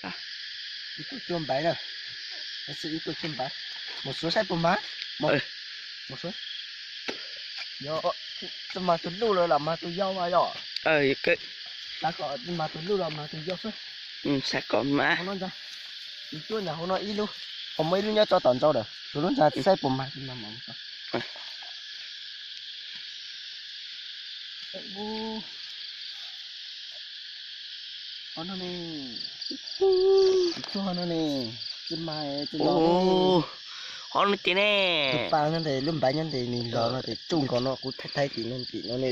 Ib tug cuaj npaim na, ib tug cuaj npaim. Mus suav saib puas mag. Mus suav. Yog tsis mag tus luj los los mag tus yau mas yom. Xav kom tsis mag tus luj los mag tus yau xwb. Xav kom mag. Tus cuaj ntawd hauv no ib lub, hauv muaj ib lub nyob tso tom ntsaum lawm, tus lub ntawd saib puas mag tsis mag mas. Qhov no ne, tsuag no ne, tsis mag tsis los. Qhov no ces ne, tus pa nyob ntawd, lub npaim nyob ntawd nws los no ces tsuj nkaus no kuv thaij thaij tim no tim no ne.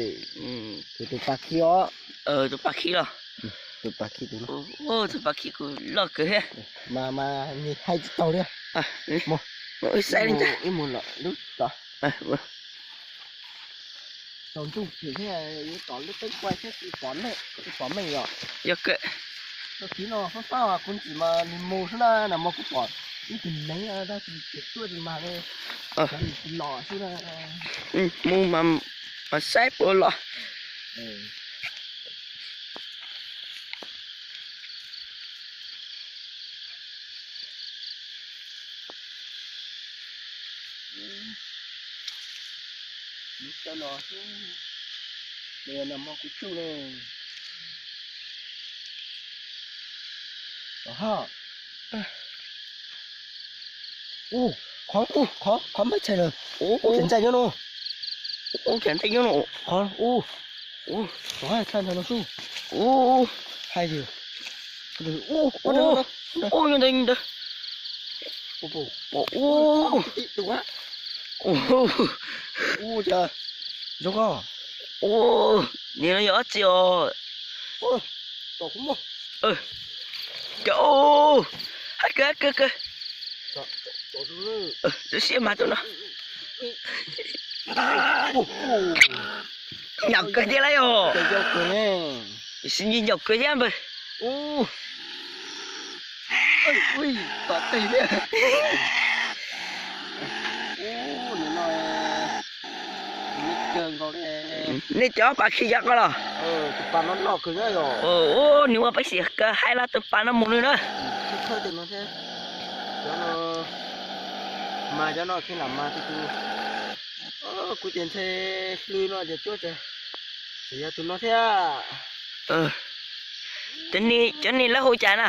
Tus tus pa khib os. Tus pa khib los. Tus pa khib tus no. Tus pa khib kuj loj kawg thiab. Mas mas nws hais tsis tau li. Mus, mus ib saib li ntag. Ib mus lawm lub tod. Tsaus ntuj phem thiab, yuav tom lub teeb kuaj thiab tsis pom meej, tsis pom meej yom. Yog kawg. Tau kiv no fab fab kuv ntxim mas nws mus xwb na, nag hmo kuv pom ib tug neev tab sis tseem tuaj tsis mag li, nws tsis los xwb na. Mus mas saib puas los. Nws tawm los xwb, nag hmo kuv tsuj ne. Qhov, qhov, qhov npab tshais lawm. Ub, ntxaij nyob no. Ub, ntxaij nyob no. Qhov, ub, qhov tshaj ntawd no xwb. Ub, hais tias, ub, ub, nyob ntawd, nyob ntawd. Ub, ub, ub, cas zoo ko. Ub, nim no yog dab tsi os? Cas, hab kawg hab kawg kawg. Zoo siab mas tus no. Nyaum kawg thiab lauj yog. Sib ntsib nyaum kawg thiab npawg. Tom tej thiab. Nej cov pas khi yog ko los? Tus pas no loj kawg thiab yog. Nws ua peb xim kawg, hais los tus pas no mus nws na. Mas cov no khiav lam mas tus tus. Kuv ces ntshe hlw no ces cuab ces tseem yog tus no thiab. Cov nej lawv hu cas na?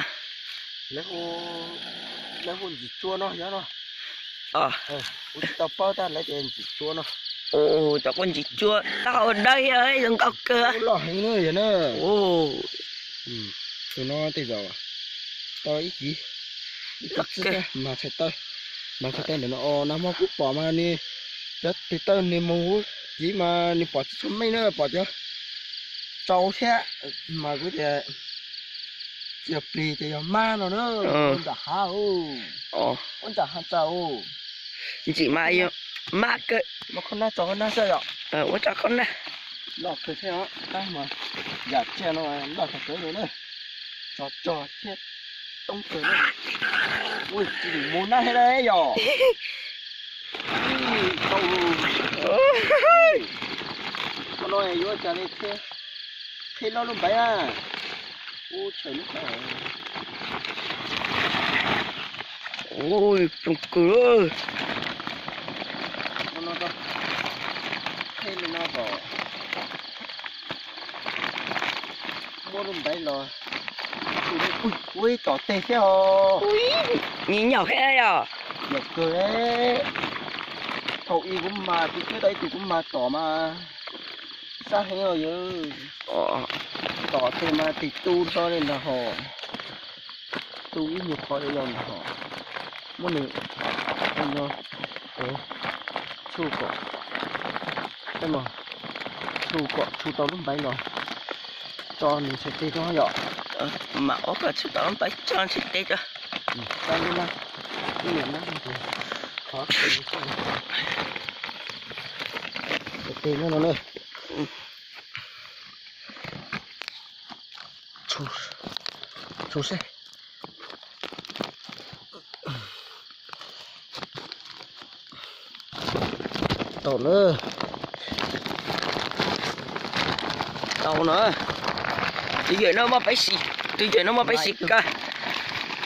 Lawv hu ntsis tsua no yog no. Kuv tsis tau paub tab lawv tias ntsis tsua no. Cov kuj ntsis tsua taub hau dawb thiab zoo nkauj kawg. Loj heev na yog na. Tus no tej zaum tau ib kiv, ib kiv txwb thiab mas txhais taw, mas txhais taw ntawm no os. Nag hmo kuv pom mas nws, cov tes taw nws mus kiv mas nws pom tsis tshua meej na, pom cov tsau thiab, mas kuv tias tsis yog plis ces yog mab no na. Ua nram hav, ua nram hav tsaus. Ntsim mas yog mab kawg. Muab khob nab tso khob nab xwb yom. Ua tso khob nab. Loj kawg thiab os, tab mas yam tsiaj no loj tag kawg li na. Tso tso thiab toob kawg na. Ui, tsis mus nab thiab yom. Tau, no yuav cas li thiab. Qhib loj lub npaiv na. Ub, tshaw lub qab. Ui, ploog kawg. Qhib li no kom muab lub npaiv los. Ui, tom tej thiab os. Nyiam nyaum thiab yom. Nyaum kawg. Thaum ub kuv mas, kuv twb tau ib tug kuv mas tom mas sab heev os yawg. Tom tej mas tig tu nrho li ntag hos. Tu ib nyuag qhov li los ntag hos. Muab nws no tshu kom, tshu kom tshu tau lub npaiv los tso nws txhais tes no yom. Mam ua kom tshu tau lub npaiv tso txhais tes tso. Tso li no, ib niam no, qhov txhais tes no no na. Tshu seb. Tau na. Tau na. Tus yawm no muaj peev xwm, tus yawm no muaj peev xwm kawg.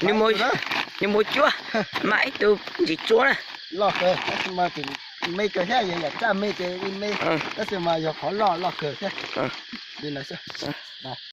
Nws mus cuab, mas ib tug ntsis tsuab na. Loj kawg, tab sis mas tseem me kawg thiab, yog yam tsaj me ces me, tab sis mas yog qhov loj loj kawg thiab. Li no xwb.